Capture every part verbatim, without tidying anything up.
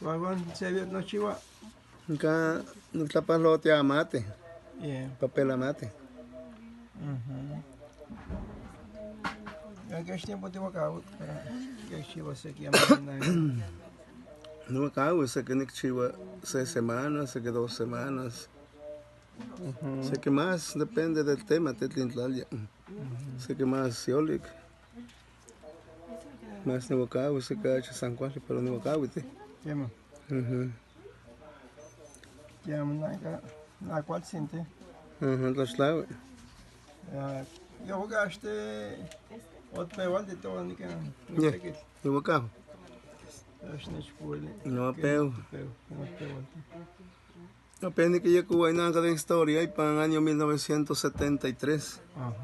Wawon, se viernes chiwa. Ka niktlapajlotia amate. Yeah. Papel amate. Mhm. Ya que es tiempo de workout, que chiwa se que ya me. Niwakawi, se que nikchiwa seis semanas, se que dos semanas. Mhm. Se que más depende del tema, te tlin tlalia. Mhm. Se que más yolik. Más niwakawi, se que achi san kuali, pero niwakawi te. Kema. Mhm. Kema naka, na kualtsin te. Mhm, tlaxtlawi. Ya, yo gaste ot pewal de todo nika. Yeah. Niwakawi. Ash nechkuele. No, pero. Pero, no, pero. Apenas que ya kuwa inanka de historia, y para el año mil novecientos setenta y tres. Ajá.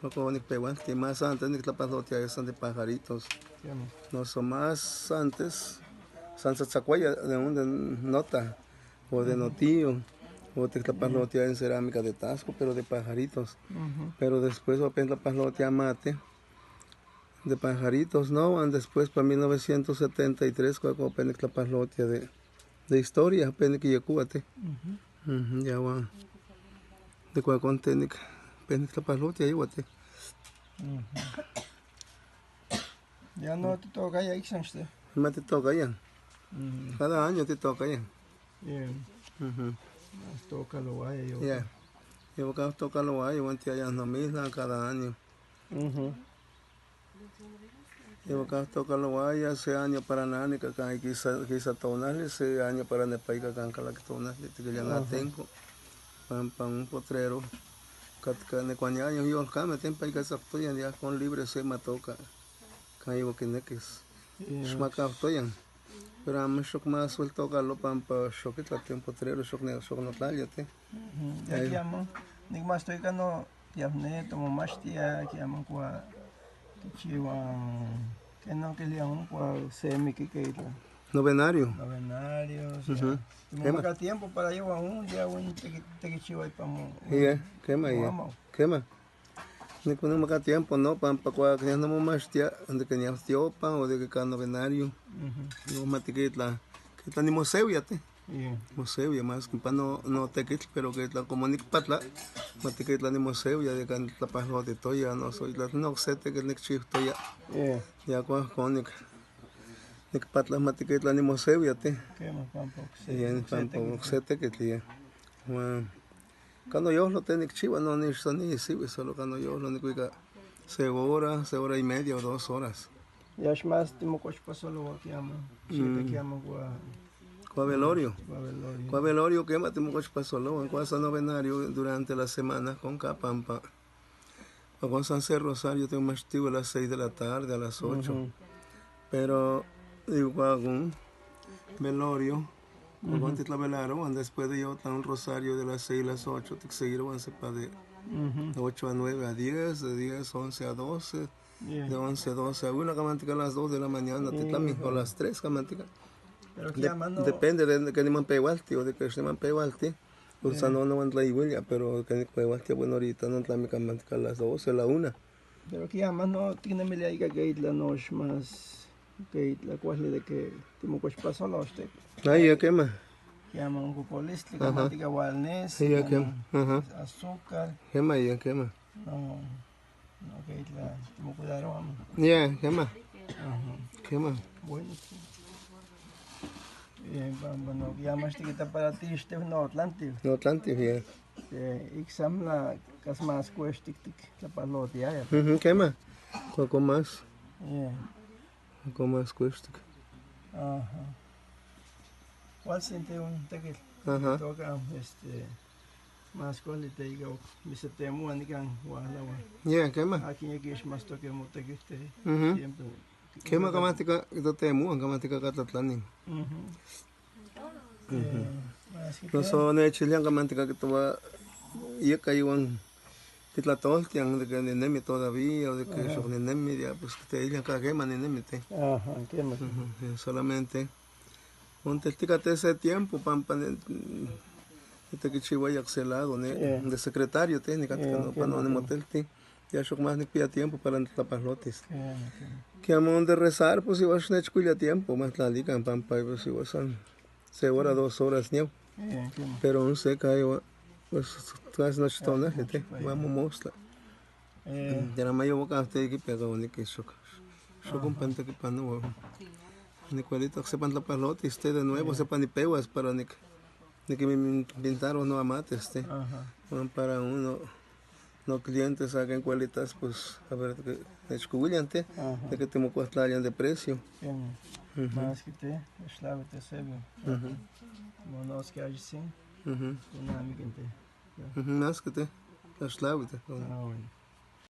Kuako nikpewalti, más antes niktlapajlotiaya san de pajaritos. Kema. No, son más antes, san tsatsakuaya de un de nota, o de notillo, o tiktlapajlotiaya en cerámica de Tasco, pero de pajaritos. Ujú. Pero después apenas tlapajlotia amate, de pajaritos, no, and después para mil novecientos setenta y tres, kuako apenas niktlapajlotia de, de historia, apenas que ya kuwa te. Ujú. Ujú, ya wa. De kuakon te nik, apenas niktlapajlotia ya wa te. Ujú. Ya no titokaya iksanxte. Ma titokaya. Ujú. Cada año titokaya. Bien. Ujú. Mas tokalowaya yo. Ya. Yo ka tokalowaya, wan tiaya nomila cada año. Ujú. Iwa ka tokalowaya, se año para nani ka kan kisa, kisa tonali, se año para nepa ika kan kalaki tonali, tikilian atenko. Pampa un potrero katka nekuaniaya yolkame, tempa ika tsaktoyan, ya kon libre se matoka. Kan iwa kinekis. Xmakautoyan. Pero amo xok más wel tokalo pampa xok itla te un potrero, xok ne, xok notlalia te. Ujú. Ya kiama nikmastoika no, ya ne tomomaxtia, kiama kua kichiwa, ken no kilia un kua se miki ke itla. Novenario. Novenario, o sea, ujú, timomaka tiempo para yewa un día un teki, tekichiwa ipa mo. Iya, kema, iya. Kema. Nikonimaka tiempo, no, pampa kua kenia nomomaxtia, de kenia tiopan o de ke ka novenario. Ujú. No, matikei tla, ke tla nimoseuia te. Iya. Moseuia, mas pa no, no tekitl, pero ke tla como nikpatla, matikei tla nimoseuia de kan tlapalotitoya, no, so itla no se tekitl nikchiutoya. Iya. Ya kua konik, nikpatla matikei tla nimoseuia te. Kema, pampa okse. Iya, pampa okse tekitl, iya. Kua Ka noyolo te nikchiwa, no nix san nisiwi, solo ka noyolo nikuika se hora, se hora y media o dos horas. Ya xmas timokochpasolowa kiama, siete kiama kua. Kua velorio. Kua velorio. Kua velorio kema timokochpasolowa, kua san novenario durante la semana kon ka pampa. Kua san se rosario timomaxtiwa a las seis de la tarde, a las ocho. Ujú. Pero digo, kua kon velorio. Ujú. Kuakon titlavelarowan, después de yotla un rosario de las seis a las ocho, tikseguirowan sepa de ocho a nueve a diez, de diez, once a doce, de once a doce a una, kamantika a las dos de la mañana, titlami, o las tres, kamantika. Pero de, depende de keniman pewalti o de keniman pewalti. Pues no, no, no, pero keniman pewalti, bueno, ahorita no tlami, kamantika a las doce, la una. Pero kiama no tiknemilia ika ke itla nox mas ke itla kuali de ke timokochpasoloxtik. Ay, ya kema. Kiama un kokolistli, kamantika walnes. Ya kema. Ajá. Azúcar. Kema, ya kema. No, no ke itla timocuidarowa. Ya kema. Ajá. Kema. Bueno, sí. Bueno, kiama xtikita para ti xtef no tlanti. No tlanti, ya. Iksamla kas mas kuextik tik tlapalotiaya. Ujú, kema. Kuakon mas. Kuakon mas kuextik. Ajá. Kualtsin te un tekitl. Ajá. Toka, este, mas kuali te ika ok misetemoa nikan ualaua. Ya, kema. Akin ya kixmastoke motekilti. Ujú. Siempre. Kema, kamantika itotemoa, kamantika ka tlatlanin. Ujú. Noso nechilian kamantika kitowa yeka iwan titlatoltian de ke ninemi todavía o de ke xok ninemi, ya pues kiteilian ka kema ninemi te. Ajá, kema. Ujú, solamente onteltika te se tiempo pampa nitekichiwaya okse lado ne de secretario te nikatka no, pa no nimotelti. Ya xok ma nikpia tiempo para nitlapalohtis. Kiama de rezar, pues igual xnechkuilia tiempo ma tlalikan pampa pues igual san se hora, dos horas niau. Pero un se kaiwa, pues casi nochi tonahiti ma momostla. Yana ma yowakahte kipia kawa nikis xok xok ompa tekipanowa. Nikuelita oksepa nitlapalohtis te de nuevo, sepa nipewas para nik nikinpintaros noamates te. Huan para uno noclientes akin kuelitas, pues a ver, nechkouilian te de ke timokuahtlalian de precio. Maski te, xlawi te sebi. Monoski achi sin. Konamikin te. Maski te, tlaxtlawi te. Ah, bueno.